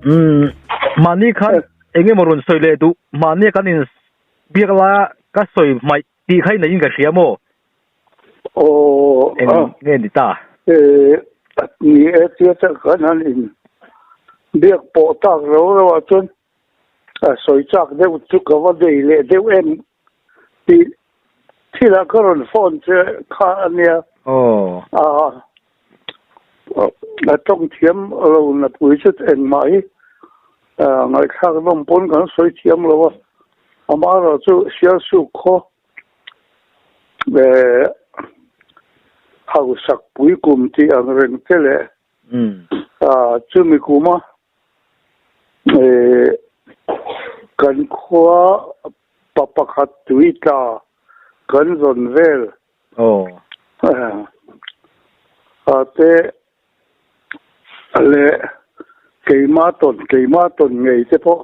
Umm mahni khan eng emaw rawn sawi leh duh mahni kan in biak laia ka sawi hmaih tih kha i neihin ka hria maw? Aw Eng nge ni ta? Eh ni e tia tak khan han in biak pawh tak ro ro ah chuan a sawi chak deuh chu ka va nei leh deuh em tih thilah ka rawn phone che kha a nia. Aw. A a tawng thiam lo na pui chu engmah hi ngaihthlak nawm pawn kan sawi thiam lo a, amaherawhchu Sialsuk khaw hausak pui kum tih ang reng te leh chumi kuma kan khua pa pakhat tui tla kan zawn vel te leh keima tawn keima tawn ngei te pawh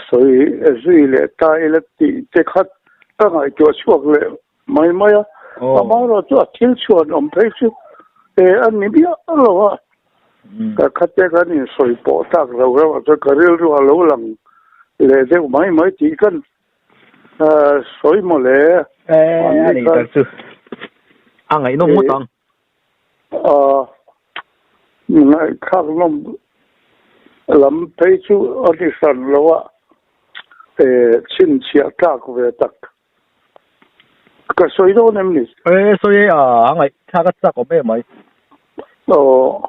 sawi zui leh ta ila tih te khat ka ngaihtuah chhuak leh mai mai a. Amaherawh chu a thil chhuan awm phei chu a ni miah lo a. Ka khate kan insawi pawh tak lo reuh ah chuan ka rilru a lo lang leh deuh mai mai tih kan sawi mawle. A ni tak chu a ngaihnawm ngawt ang. Ngaihthlak nawm lam phei chu a ni hran lo a, chhinchhiah tlak ve tak ka sawi dawn em ni? E sawi e a ngaihthlak a chak awm em mai. Aw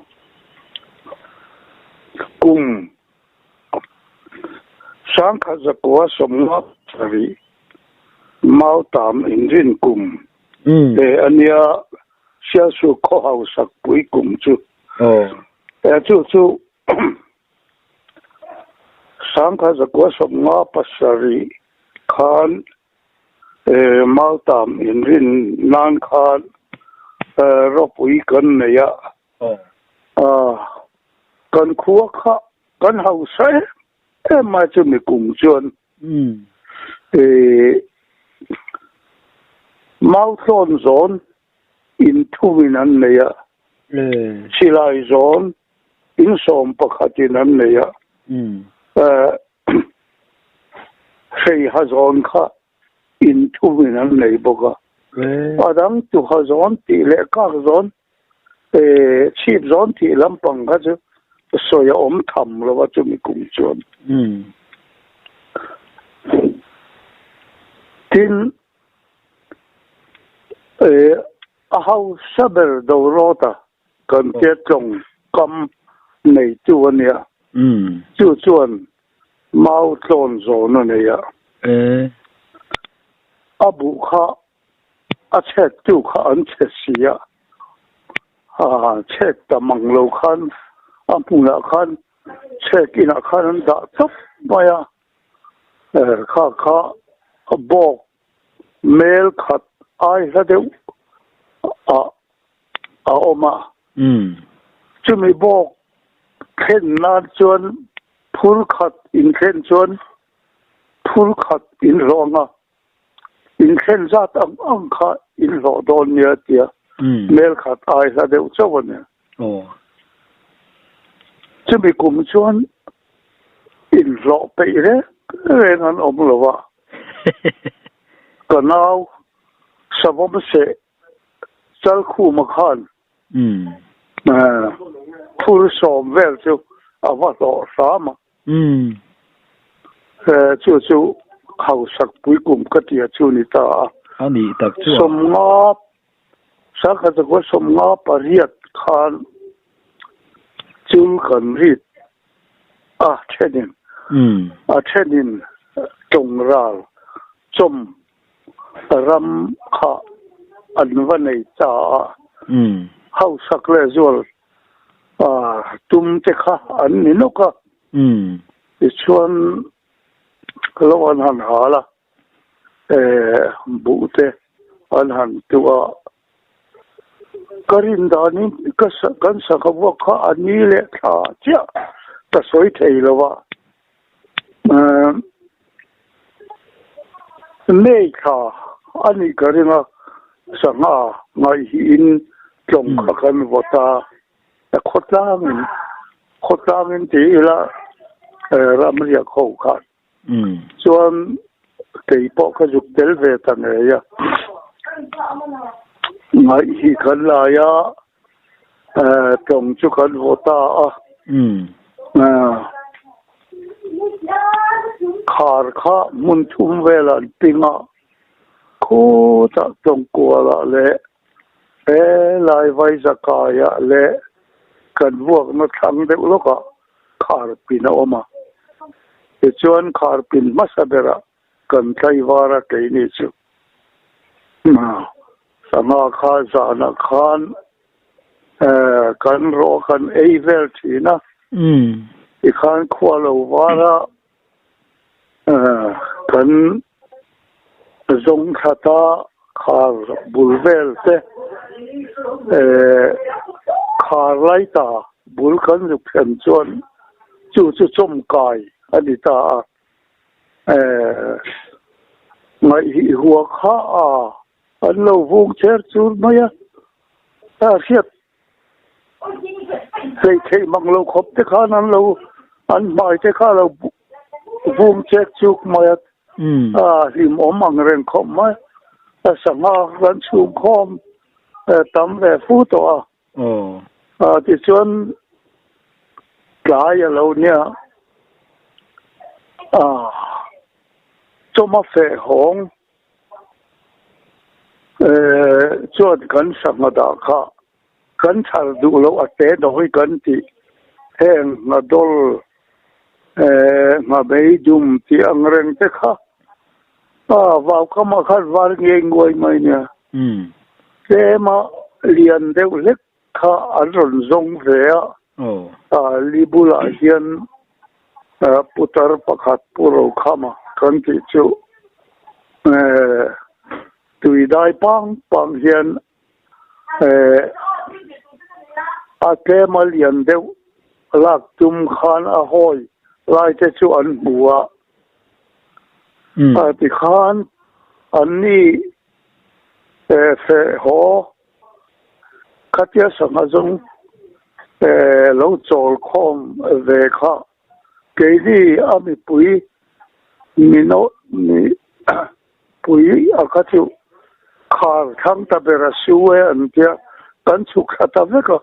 kum sangkhat zakua sawmnga pasarih Mautam inrin kum e a nia Sialsuk khaw hausak pui kum chu. E chu chu sangkhat zakua sawmnga pasarih khan e Mautam inrin nan khan ropui kan nei a. Kan khua kha kan hausa em em a chumi kum chuan Mauthlawn zawn in thumin an nei a, Silai zawn in 11 in an nei a, Hreiha zawn kha in thumin an nei bawk a. A dang tuha zawn tih leh kak zawn Chhip zawn tih lampang kha chu sawi a awm tham lo a chumi kum chuan. Tin, a hausa ber Dorawta kan tia tlawng kam neitu a nia. Chu chuan mau tlawn zawn a nei a. A buh kha A chhettu kha an chhe si a, a chhet ta mang lo khan a hmunah khan chhet inah khan an dah tawp mai a, kha kha bawk mel khat ai hla deuh ah a awm a, chumi bawk thlen nan chuan phur khat inthlen chuan phur khat inhlawng a. Inthlen zat ang ang kha inhlawh dawn nia tia mel khat ai hla deuh chauh a nia. Chumi kum chuan inhlawh peih reng reng an awm lo a, ka nau savawm seh Chalkhuma khan phur 10 vel chu a va hlawh hram a. Chu chu hausak pui kum ka tia chu ni ta a. A nih tak chu a. 50, sangkhat zakua 58 khan chul kan rit a thenin a thenin tawng ral chawm ram kha an va nei ta a. Hausak leh zual tum te kha an ni nawk a. Tichuan lo an han hal a, buh te an han tuh a. Ka rin danin ka kan sangha vuak kha a ni leh thla chiah ka sawi thei lo a. May thla a nih ka ring a, sangha ngaihhiin tlawng kha kan vawt a, a khawtlangin. Khawtlangin ti ila ram riak ho khan chuan kei pawh ka zuk tel ve ta ngei a. Ngaih hi kan lai a, tawng chu kan vaw ta a. Khar kha hmun thum velah an ping a, khutah tawng kualah leh He lai Vaizakaiah leh kan vuakna thlang deuh lawkah kharpin a awm a. Tichuan kharpin hmasa berah kan tlaivar a keini chu sangha kha zanah khan kan rawh kan ei vel thin a. Tikhan khua lo var a Kan zawng thlata khar bul vel te khar lai ta bul kan zuk thlen chuan chu chu chawmkai a ni ta a, ngaihhih hua kha a an lo vung cher chur mai a, a hriat Hleih theih mang lo khawp te khan an lo an hmai te kha lo vum chek chuk mai a, a hlim awm ang reng khawp mai. A sangha kan chhung khawm tam ve fu tawh a. Tichuan tlai a lo nia chawma feh hawng. Chuan kan sangha dah kha kan chhar duh loh a te dawi kan tih heng nghadawl nghabei dum tih ang reng te kha vau kamah khan var ngei nguai mai nia. Tlema lian deuh hlek kha an rawn zawng ve a, li bulah hian putar pakhat Pu Rokhama kan tih chu tui dai pang pang hian a tlem a lian deuh lak tum khan a hawi lai te chu an hmu a, tikhan anni feh haw. Khatia sangha zawng lo chawl khawm ve kha keini a mipui mipui a kha chu khar thlang ta ber a su e an tia kan chhuk thla ta vek a.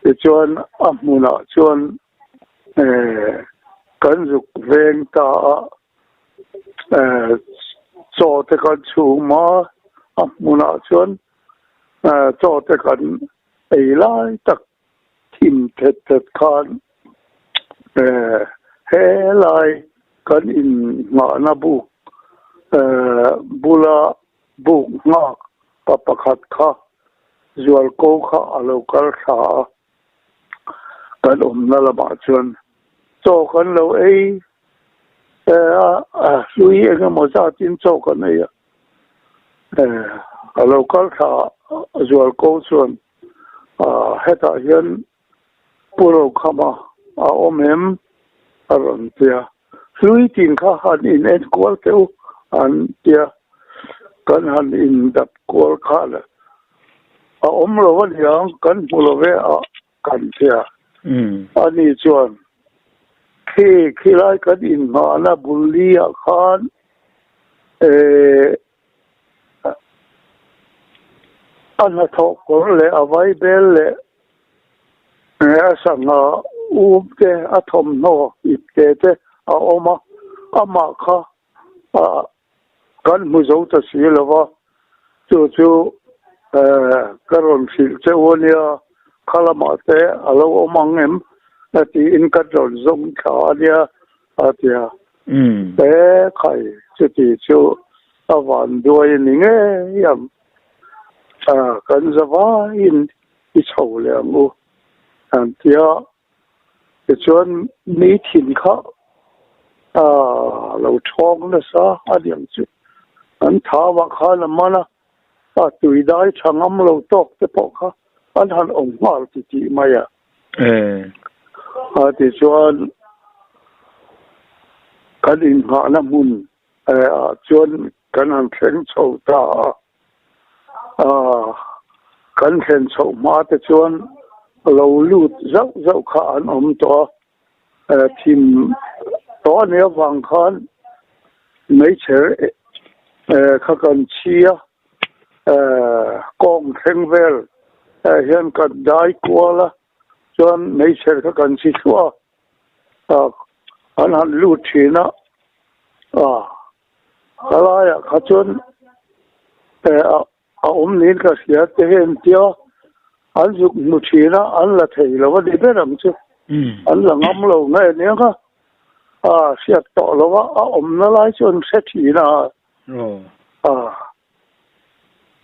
Tichuan a hmunah chuan kan zuk veng ta a. Chaw te kan chhum a, a hmunah chuan chaw te kan ei lai tak thim thet thet khan helai kan innghahna buk bula buk nghak pa pakhat kha zualko kha a lo kal thla a, kan awmna lamah chuan chaw kan lo ei A hlui eng emaw zatin chaw kan ei a, a lo kal thla a zual ko chuan hetah hian Pu Rokhama a awm em a rawn ti a, hlui tin kha han in en kual teh u an ti a, kan han in dap kual khan a awm lo aniang kan hmu lo ve a. Kan tia. Ani chuan, Khi khilai kan inhmahna bul li ah khan a hnathawh kawr leh a vaibel leh a sangha um te a thawmhnaw ip te te a awm a, amah kha Kan hmu zo ta si lo va, chu chu ka rawn hrilh che u ania, kha lamah te a lo awm ang em? a tiin ka rawn zawng thla ania, a ti a. He khai chuti chu a van duai a ni ngei ang, kan zavaiin i chho leh ang u, an ti a. Tichuan mi thin kha a lo thawng nasa a niang chu an thau ah khan a man a, a tui dai tha ngam lo tawk te pawh kha an han awm nghal ti tih mai a. A tichuan kan inghahna hmun ah chuan kan han thleng chho ta a, kan thlen chhoh hma te chuan. Lo lut zauh zauh kha an awm tawh a, thim tawh a nih avang khan meichher kha kan chhi a, kawng thleng vel hian kan dai kual a, chuan meichher kha kan chhi thluah a, an han lut thin a, a laiah kha chuan A awm niin ka hria te hian tia an zuk hmu thin a, an la thei lo a ni ber ang chu. An la ngam lo nge aniang a, a hriat tawh lo a, a awmna lai chu an hre thin a. A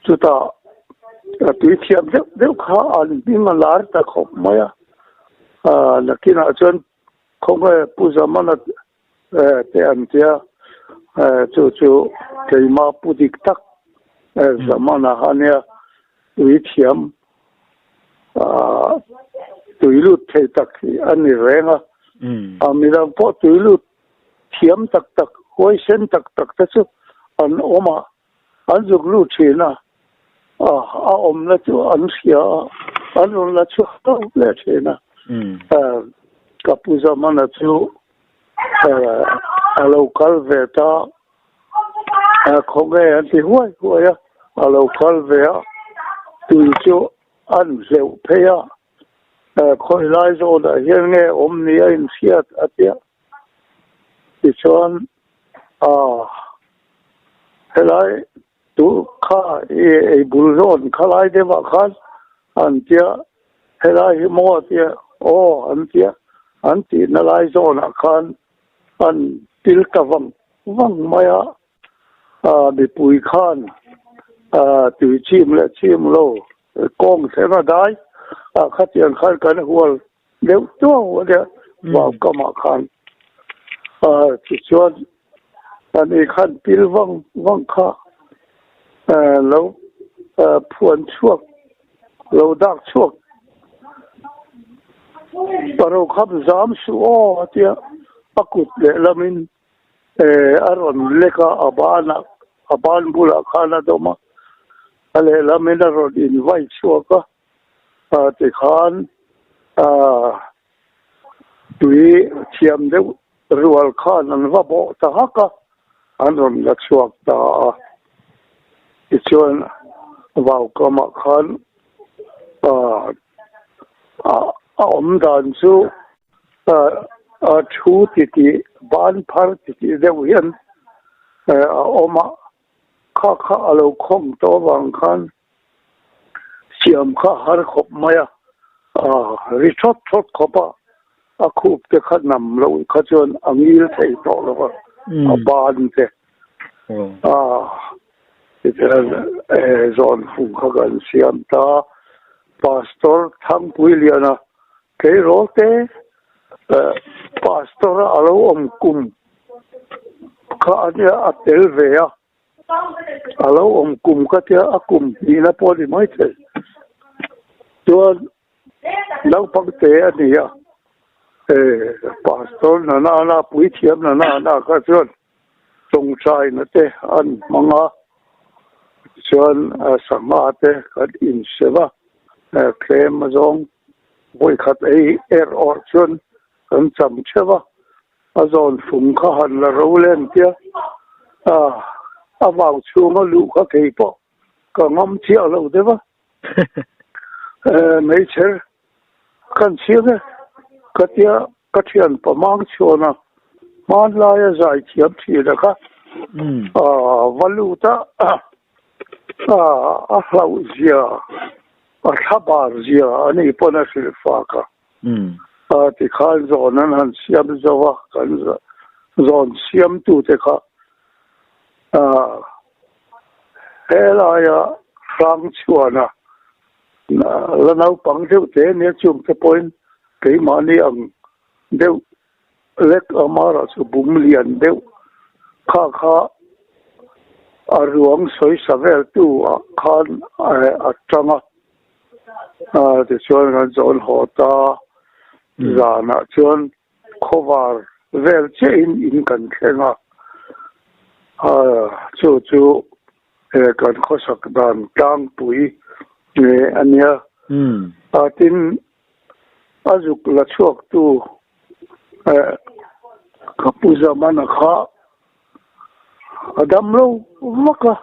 chutah a tui thiam deuh deuh kha an hming a lar ta khawp mai a, nakinah chuan khawnge Pu Zamana te an tia chu chu keimah pu dik tak zamana ania tui thiam tui lut thei tak hi a ni reng a a midang pawh tui lut thiam tak tak huaisen tak tak te chu an awm a an zuk lut thin a a awmna chu an hria a an rawn la chhuak tawp leh thin a ka pu Zamana chu a lo kal ve ta khawnge an ti huai huai a a lo kal ve a tui chu an hleuh phei a khawi lai zawnah hian nge awm ni a inhriat a tia Tichuan helai tu kha i ei bul zawn kha lai deuhah khan an tia helai hi maw a tia aw an tia an tihna lai zawnah khan an til ta vang vang mai a mipui khan tui chim leh chim lo kawng thleng a dai khatiang khan kan hual deuh tuau a nia vau kamah khan tichuan ani khan pil vang vang kha lo phuan chhuak lo dak chhuak paro kham zam suh aw a tia a kut lehlamin a rawn lek a a banah a ban bulah khan a dawm a a lehlamin a rawn invai chhuak a. Tikhan tui thiam deuh rual khan an va bawh ta hak a, an rawn la chhuak ta a. Tichuan vaukamah khan a awm dan chu thu titih ban phar titih deuh hian a awm a, kha kha a lo khawm tawh avang khan Siam kha har khawp mai a, ri thawt thawt khawp a, a khup te kha nam loh kha chuan a ngil thei tawh lo va, a ban te tichuan zawn fung kha kan siam ta. Pastor Thangpuiliana tleirawl te Pastor a lo awm kum kha a nia a tel ve a. A lo awm kum ka tia a kum hnihna pawh a ni mai thei. Chuan naupang te a ni a, Pastor Nanana puithiam Nanana kha chuan tawngtaina te an hmang a, chuan sangha te kan insem a, tlem azawng vawikhat ei er awrh chuan kan cham theuh a. A zawn fung kha han la ro len tia a vau chhunga luh kha kei pawh ka ngam chiah lo deuh a. Meichher kan chhiang e ka tia ka thian pamang chhuan a hmanlaia zai thiam thin a kha va lut a a hlauh zia a thlabar zia a ni pawn a hrilh fak a. A tikhan zawn an han siam zo a, kan zawn siamtute kha helaia hrang chhuana la naupang deuh te nia chungte pawhin keimahni ang deuh lek amara chu bum lian deuh kha kha a ruang sawisa vel tu ah khan a tang a tichuan kan zawn haw ta zanah chuan khawvar vel chiah in in kan thleng a chu chu kan khawsak dan tlangpui a nia tin. A zuk la chhuak tu ka pu Zamana kha a dam lo vak a,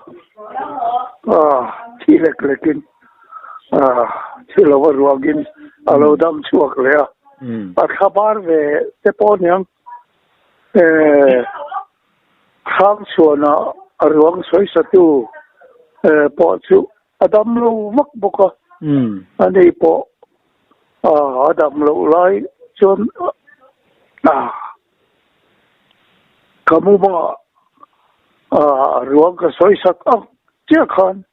thi lek lekin thi lo a ruangin a lo dam chhuak leh a, a thla bar ve te pawh aniang Hrangchhuana a ruang sawisatu pawh chu A dam lo vak bawk a, ani pawh a dam loh lai chuan ka mumangah a ruang ka sawi sak ang chiah khan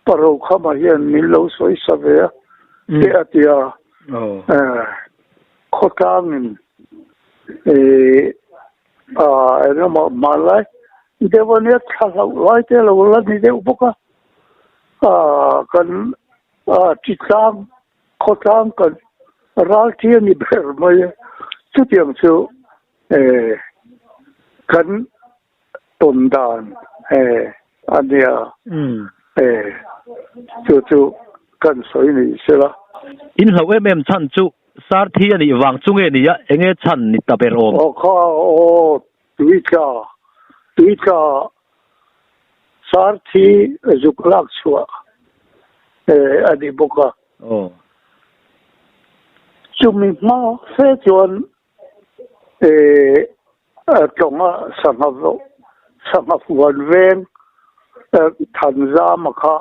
Paro Khama hian min lo sawi sa ve a teh a ti a, khawtlangin engemaw hmanlai deuh a nia thla hlauh lai te a lo la ni deuh bawk a. Kan chi tlang khaw tlang kan ral thi a ni ber mai a, chutiang chu kan tawn dan a nia, chu chu kan sawi ni sela. In hlauh em em chhan chu sar thi a nih vang chu nge nia, enge chhan ni ta ber awm? Aw kha aw tui tla tui tla Sarthi zuk lak chhuah a ni bawk a. Chumi hma fe chuan tlawnga sangha sangha fuan veng Thanzama kha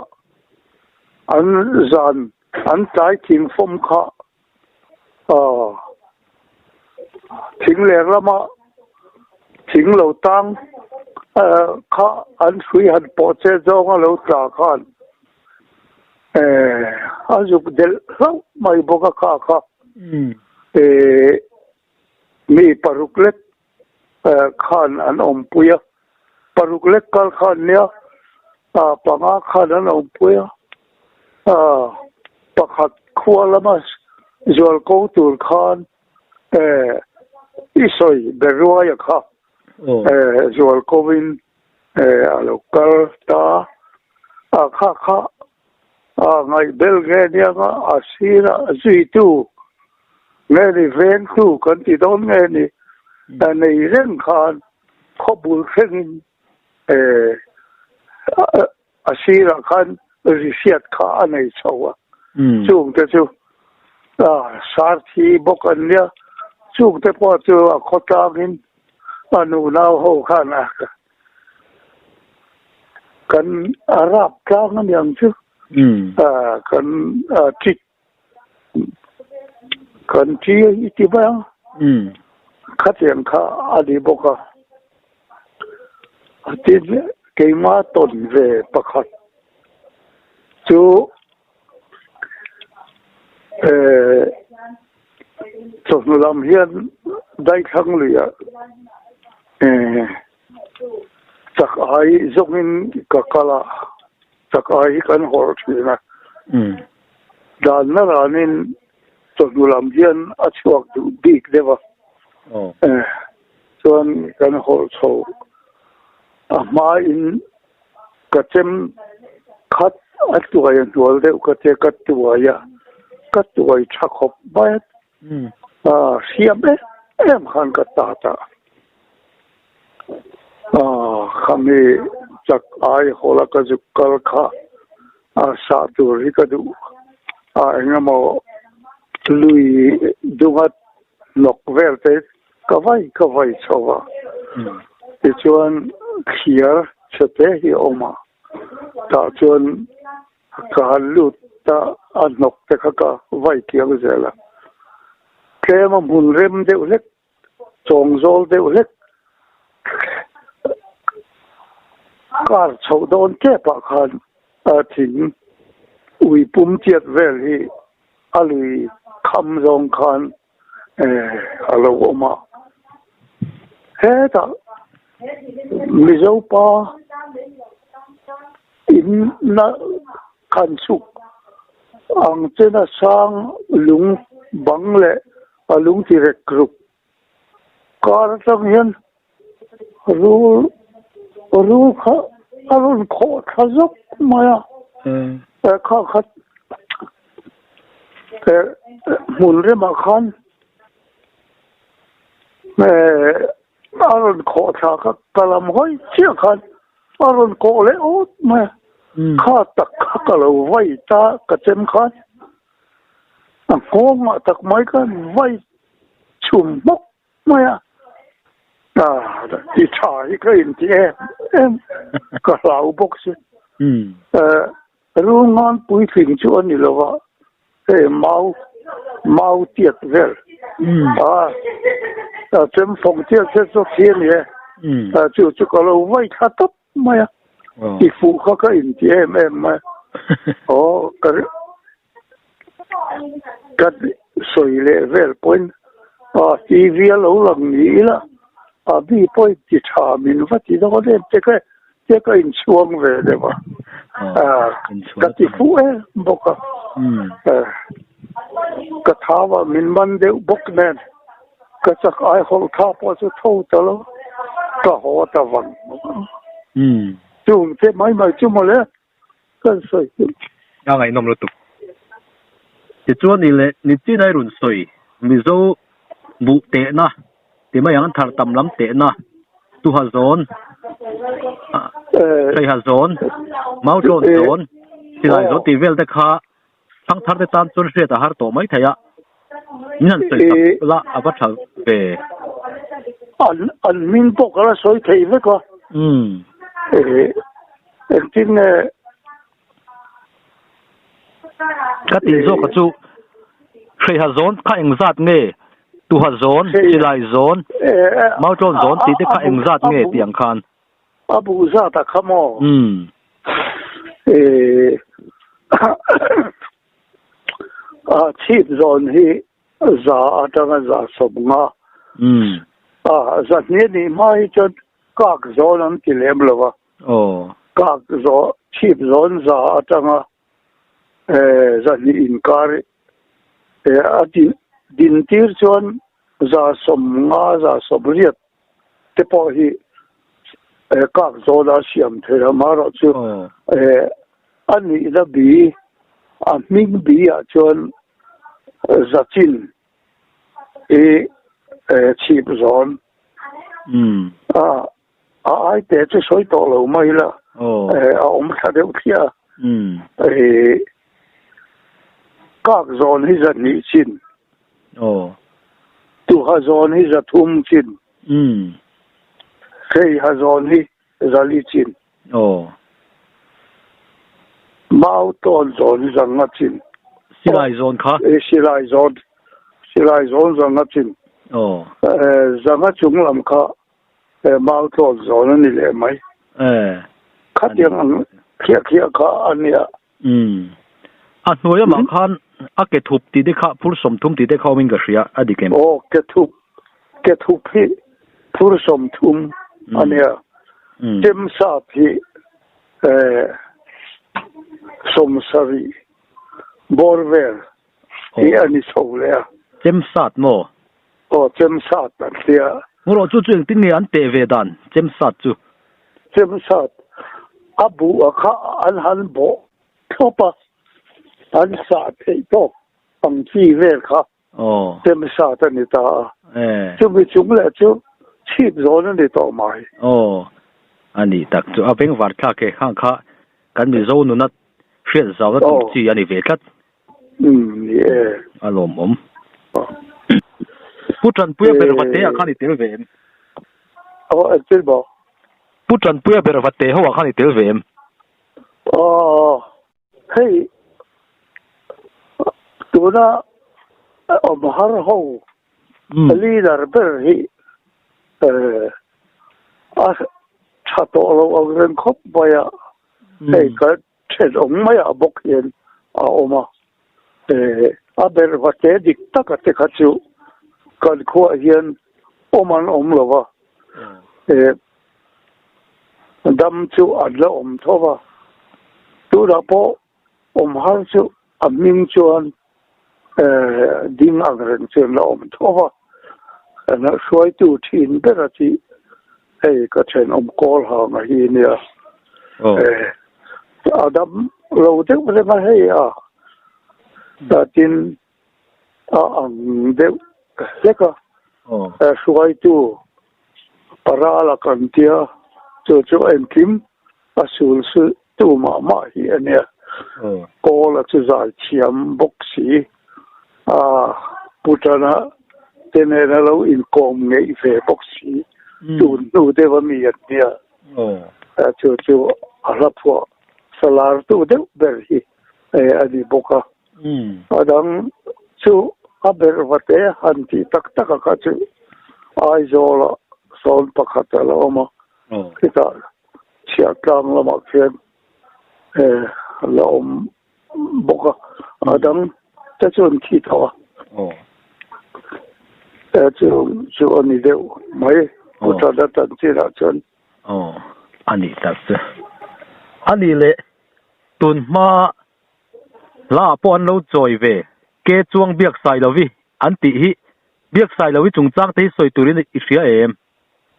an zan an tlai thing fawm kha Thing leh lama thing lo tang kha an hrui han pawh che zawng a lo tla khan a zuk delh hlauh mai bawk a kha kha mi paruk lek khan an awmpui a, paruk lek kal khan nia panga khan an awmpui a, pakhat khua lama zual ko tur khan i sawi Beruaia kha zual kovin a lo kal ta a, kha kha ngaih bel nge nia a sirah zuitu Nge ni vengtu kan ti dawn nge ni nei reng khan khawbul thlengin a sirah khan ri hriat kha a nei chho a, chungte chu sarthi bawk an nia, chungte pawh chu a khawtlangin a nunau ho khan a kan a rap tlang a niang chu kan ṭit Kan thi i ti mai ang. Khatiang kha a ni bawk a. Tin, keimah tawn ve pakhat chu chawhnu lam hian daithlang luiah chak ai zawngin ka kal a. Chak ai hi kan hawrh thin a, dan na ranin chawhnu lam hian a chhuak duh bik deuh a, chuan kan hawrh chho a hmain ka chem khat a tuai a hnual deuh ka tia ka tuai a, ka tuai tha khawp mai a, hriam em em khan ka tat a. Khami chak ai hawla ka zuk kal kha a sah tur hi ka duh a engemaw lui dunga hnawk vel te ka vai ka vai chho va tichuan thliar chhe te hi a awm a tah chuan ka han lut ta a hnawk te kha ka vai kiang zel a tlem a hmun rem deuh hlek Chawngzawl deuh hlek kar chhoh dawn tepah khan thing ui pum chiat vel hi a lui kham zawng khan a lo awm a. Hetah Mizo pa in na khan chhuk ang chena sang lung bang leh A lung ti rek ruk kar atang hian rul rul kha a rawn khawh thla zawk mai a, kha khat Hmun remah khan a rawn khawh thla kha ka lam hawi chiah khan a rawn kawh leh awt mai a. Kha tak kha ka lo vai ta ka chem khan a nghawngah tak mai khan vai chhum hmawk mai a. Ti tha hi ka inti em em ka hlau bawk si. Rulngan puitling chu a ni lo va, hei mau mau tiat vel a chem fawng tiat vel chu khi a ni e. Chu chu ka lo vai thla tawp mai a, ti fuh kha ka inti em em mai a. Aw ka ka sawi leh vel pawhin a TV a lo lang ni ila a mi pawhin ti tha min va ti dawn em te kha Te ka inchhuang ve deuh a, ka ti fuh em bawk a, ka thau a min man deuh bawk nen ka chak ai hawlh tha pawh chu tho ta lo, ka haw ta vang bawk a. Chung te mai mai chu mawle kan sawi chu. A ngaihnawm lutuk. Tichuan ni leh nichin a i rawn sawi Mizo buh tehna ti mai ang thar tam lam tehna tuha zawn hreiha zawn mau tlawn zawn silai zawn tih vel te kha thangthar te tan chuan hriat a har tawh mai thei a min han sawi sak la a va tha ve. An an hming pawh ka la sawi thei vek a. Engtin nge Ka tih zawk a chu hreiha zawn kha engzat nge tuha zawn silai zawn mautlawn zawn tih te kha engzat nge tih ang khan. A buh zat a kha maw? A chhip zawn hi za atanga za sawmnga a zahnih a nih hma hi chuan kak zawn an ti lem lo va. Kak zawh chhip zawn za atanga zahnih inkar a din tir chuan za sawmnga za sawmriat te pawh hi kak zawn a siam thei a, amaherawhchu a nihna bi a hming bi ah chuan za chin hi chhip zawn a. A ai te chu sawi tawh lo mai la, a awm thla deuh thliah a. Kak zawn hi zahnih chin, tuha zawn hi zathum chin, hreiha zawn hi zali chin, mau tawn zawn hi zanga chin. Silai zawn kha? Silai zawn, silai zawn zanga chin. Zanga chung lam kha He mau tlawn zawn a ni leh mai. Khatiang ang khiah khiah kha a nia. Umm. A hnuai amah khan a ke thup tih te kha phur sawmthum tih te kha awmin ka hria a dik em? Aw, ke thup, ke thup hi phur sawmthum a nia. Chem sap hi sawmsarih bawr vel hi a ni chho leh a. Chem sat maw? Aw, chem sat an tia. Ngawrawh chu chu engtin nge an teh ve dan chem sat chu? Chem sat a buh a kha an han bawh thlawp a, an sah theih tawk ang chi vel kha chem sat a ni ta a. Chumi chung leh chu chhip zawn a ni tawh mai. Aw, a nih tak chu a bengvar thlak e, khang kha kan Mizo nuna hriat zauna tur chi a ni ve tlat. Umm ni e. A lawmawm. Pu Tanpuia ber vate ah khan i tel ve em? Aw engtin maw? Pu Tanpuia ber vate ho ah khan i tel ve em? Aw hei tuna awm har ho leader ber hi a tha tawh lo ang reng khawp mai a hei ka Thenawm maiah bawk hian a awm a, a ber vate dik taka te kha chu kan khuaah hian awm an awm lo va, dam chu an la awm tho va, tunah pawh awm har chu a hming chuan ding ang reng chu an la awm tho va, hruaitu thin bera chi Hei ka thenawm kawl hang a hi nia. A dam lo deuh reng a hei a. Tin. A ang deuh hlek a, hruaitu parala kan tia, chu chu engkim a sul tu mah mah hi a nia. Kawla chu zai thiam bawk si, a Putana te nena lo inkawm ngeih ve bawk si, tun hnu deuh a mi an nia. Chu chu a hla phuah salar tu deuh ber hi a ni bawk a. A dang chu a berh va te han tih tak tak a kha chu Aizawlah sawn pakhat a la awm a, khitah chhiahtlang lamah khian a la awm bawk a, a dang te chu an thi tawh a. Chu chu a ni deuh mai, Pu Tana chanchinah chuan. Aw, a nih tak chu. A nih leh tun hma Hla pawh an lo chawi ve. Ke chuang biak sai lovi an tih hi biak sai lovi chungchang te hi sawi turin i hria em?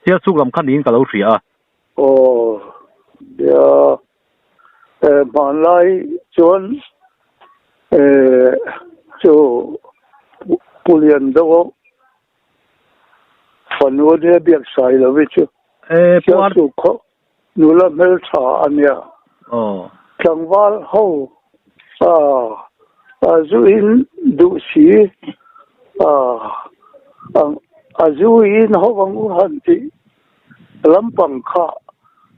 Sialsuk lam kha niin ka lo hria a. Aw, nia, hmanlai chuan chu Pu Liandova fanu ania biak sai lovi chu Sialsuk khaw Nula hmeltha a nia. Tlangval ho a zu in duh si a zu in ho ang u han tih lampang kha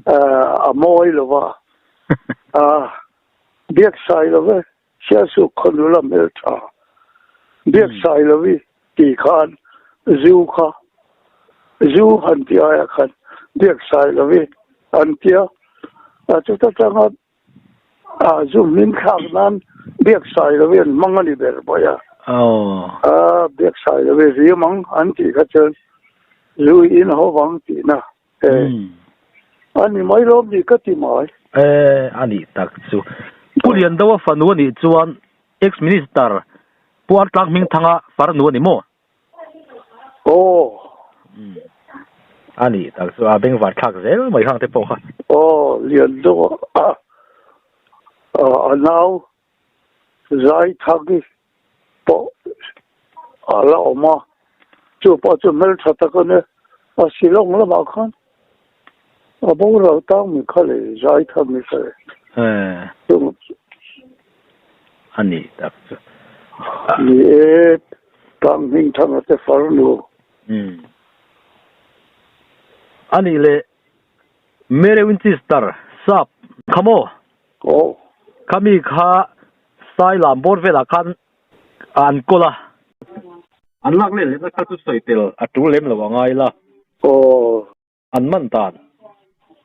a mawi lo va, biak sai lo ve. Sialsuk khaw nula hmeltha biak sai lo i tih khan zu kha zu han ti aia khan biak sai lo i an tia a chuta tanga a zu hming thlak nan biak sai lo i an hmang a ni ber mai a a biak sai lo i rim ang an tih kha chuan zu in ho vang tihna A ni mai lawm ni ka ti mai. E, a nih tak chu. Pu Liandoa fanu a nih chuan ex minister Pu Artlang Hmingthanga farnu a ni maw? Aw. A nih tak chu a bengvar thlak zel mai hang te pawh kha. Aw, Liandoa a nau Zaithagi pawh a la awm a, chu pawh chu hmeltha tak a nia, a Shillong lamah khan a boral tang mi kha leh Zaithagi mi kha leh. A ni tak chu. Ni e, tlang hmingthanga te farnu. A nih leh Mary Winchester sap kha maw? Aw. Khami kha Sailam bawr velah khan an kawl a. An lak leh lehna kha chu sawi tel a tul lem lo a ngai la. Aw. An man dan,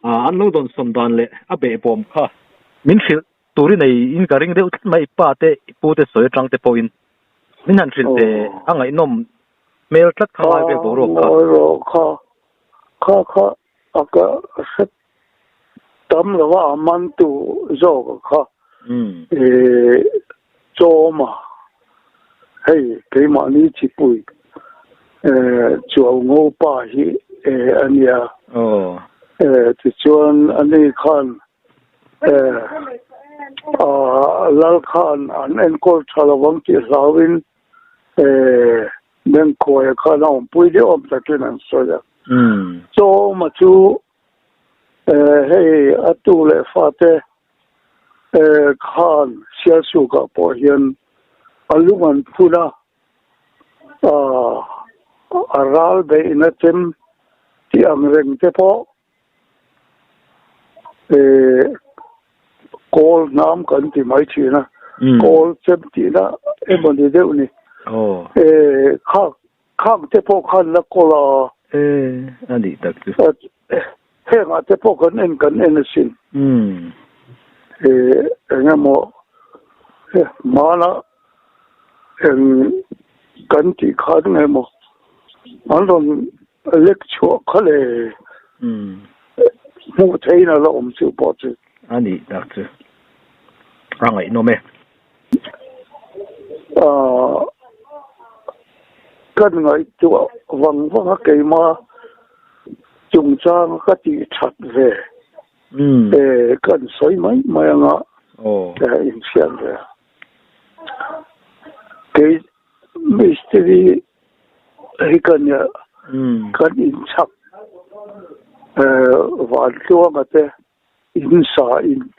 an lo dawnsawn dan leh a behbawm kha min hrilh tur i nei in ka ring deuh tlat mai, i pa te, i pu te sawi atang te pawhin min han hrilh ve a ngaihnawm hmel tlat kha ngai vel boruak kha. Ngawi rawh kha, kha kha a ka hre tam lo a, a man tu zawk a kha i chawm a, hei keimahni chipui chuau ngo pa hi a nia, tichuan ani khan lal khan an enkawl tha lo ang tih hlauin Bengkhuaia khan a awmpui deuh awm takin an sawi a. Chawma chu hei a tu leh fate khan Sialsukah pawh hian a lung an phun a, a ral beihna chem tih ang reng te pawh Kawl hnam kan ti mai thin a, kawl chem tihna emaw ni deuh ni. Khak khak te pawh khan la kawl a. A nih tak chu. Hengah te pawh kan en kan en asin. Eng emaw hmana eng kan tih khan nge maw an rawn Lek chhuah kha le hmuh theihin a la awm chu pawh chu. A nih tak chu a ngaihnawm e. Kan ngaihtuah vang vang a keimah chungchang ka tih that ve kan sawi mai mai anga inhriat ve. Kei. Mistiri hi ka nia, kan inchhak Vantluanga te in sa in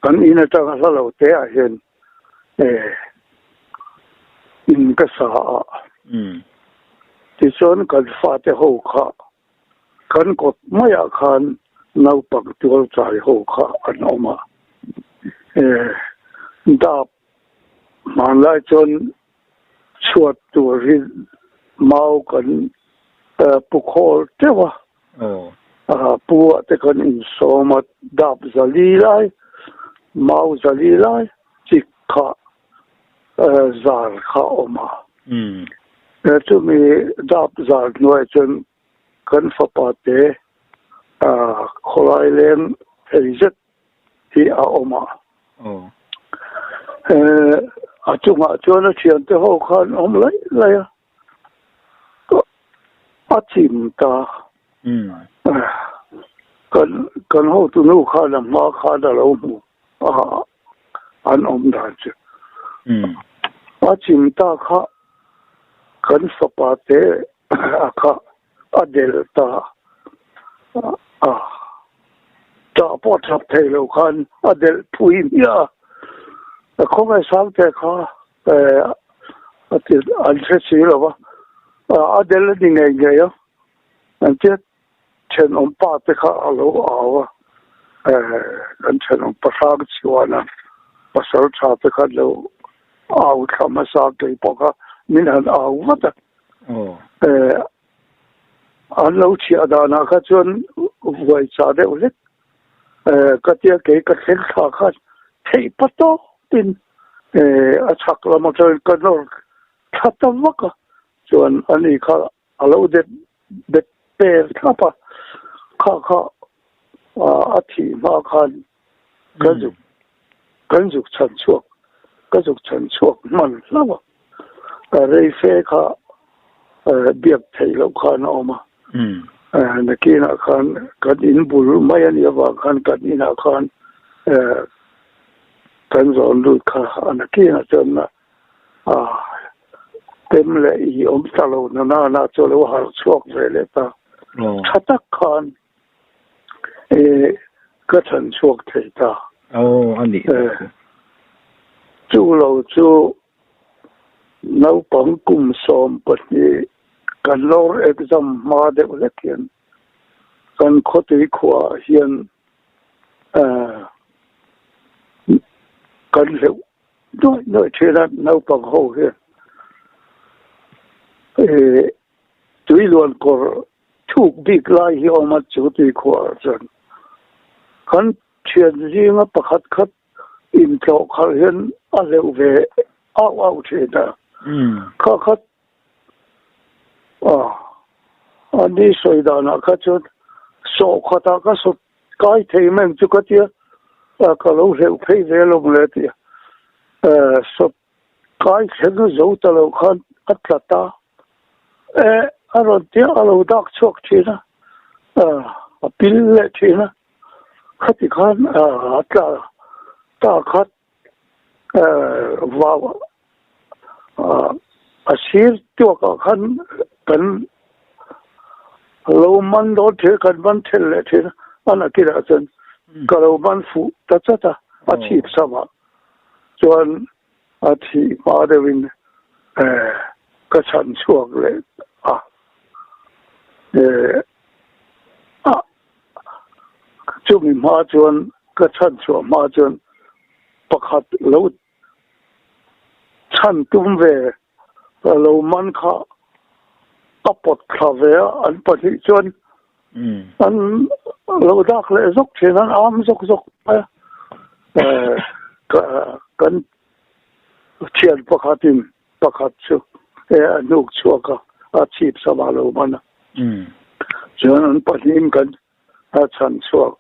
kan in atanga hla lo te ah hian in ka sa a, tichuan kan fate ho kha kan kawt maiah khan naupang tualchai ho kha an awm a, dap hmanlai chuan chhuat tur hi mau kan pu khawl teuh a, pu ah te kan insawm a, dap zali lai, mau zali lai chik kha zar kha a awm a. Chumi dap zar hnuaiah chuan kan fapa te khawlai leng thei zet hi a awm a. A chungah chuan a thiante ho khan awm laih laih a, a chim ta. Kan kan hotunu khan a hma khan a lo hmu a, an awm dan chu. A chim ta kha kan fapa te a kha a del ta a, tah pawh thap thei lo khan a delh phui hmiah a, a khawngaih sang te kha a ti an hre si lo va, a del a ni ngei ngei a, an tia thenawm pa te kha a lo au a, kan thenawm pa hrang chhuan a pasal tha te kha lo au thla hmasa kei pawh kha min han au vat a. An lo chhiah danah kha chuan vuai chah deuh hlek ka tia kei ka thleng thla khan theih pa tawpin a chhak lam atangin ka nawr thla ta vak a, chuan ani kha a lo det bet per thlap a, kha kha a thih hma khan ka zuk kan zuk chhan chhuak ka zuk chhan chhuak hman hlauh a, rei fe kha biak theih loh khan a awm a, nakinah khan kan in bul mai a nih avang khan kan inah khan kan zawn lut kha a nakinah chuan tem leh i awm ta lo na nana chu a lo harh chhuak ve leh ta, tha tak khan Ka chhan chhuak thei ta. Aw, a nih tak chu. Chu lo chu naupang kum 12 kan lawr exam hma deuh hlek hian kan khawtui khuaah hian kan hleuh nuaih nuaih thin a naupang ho hian tuiluankawr Thuk bik lai hi awm a chu tui khuah chuan kan thian zinga pakhat khat intlawh khalh hian a hleuh ve auh auh thin a, kha khat a ni sawi danah kha chuan sawh khatah ka sawt kai thei mai ang chu ka tia ka lo hleuh phei ve alawm le tia sawt Kai thleng zo ta lo khan a tla ta. E, a rawn tia a lo dak chhuak thin a, a pil leh thin a. Khati khan a tla ta khat vau a sir tuakah khan kan lo man dawn thin a, kan man thelh leh thin a. A nakinah chuan ka lo man fuh ta chat a, a chhip samah. Chuan a thih hma deuhin ka chhan chhuak leh a, a chumi hma chuan ka chhan chhuah hma chuan pakhat lo chhan tum ve lo man kha a pawt thla ve a, an pahnih chuan an lo dak leh zawk thin, an am zawk zawk mai a. Kan thian pakhatin pakhat chu a hnuk chhuak a, a chhip sama lo man a. Chuan an pahnihin kan chhan chhuak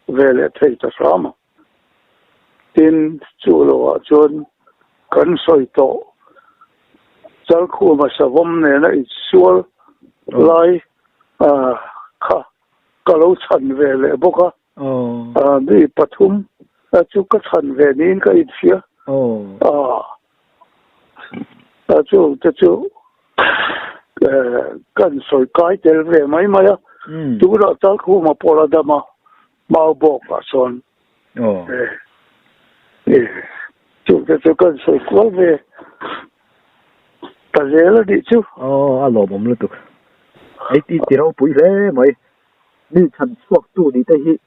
ve leh thei ta hram a. Tin, chu lohah chuan kan sawi tawh Chalkhuma savawm nena insual lai kha ka lo chhan ve leh bawk a. Mi pathum chu ka chhan ve niin ka inhria. A chung te chu kan sawi kai tel ve mai mai a. Tunah Chalkhuma pawh la dam a, mau bawkah sawn chung te chu kan sawi kual ve ta zel a nih chu. Aw, a lawmawm lutuk. Hei ti ti ropui hle mai. Mi chhan chhuak tu nih te hi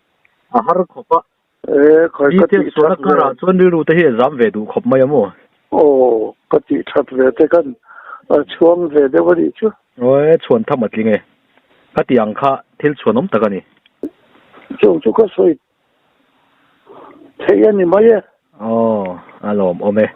a har khawp a. E, khawi ka tih that ve. Karah chuan rilru te hi a zam ve duh khawp mai a maw? Aw, ka tih that ve te khan a chhuang ve deuh a nih chu. Aw e, chhuan tham a tling e. Ka tih ang kha thil chhuanawm tak a ni. Chung chu ka sawi theih a ni mai e. Aw, a lawmawm e.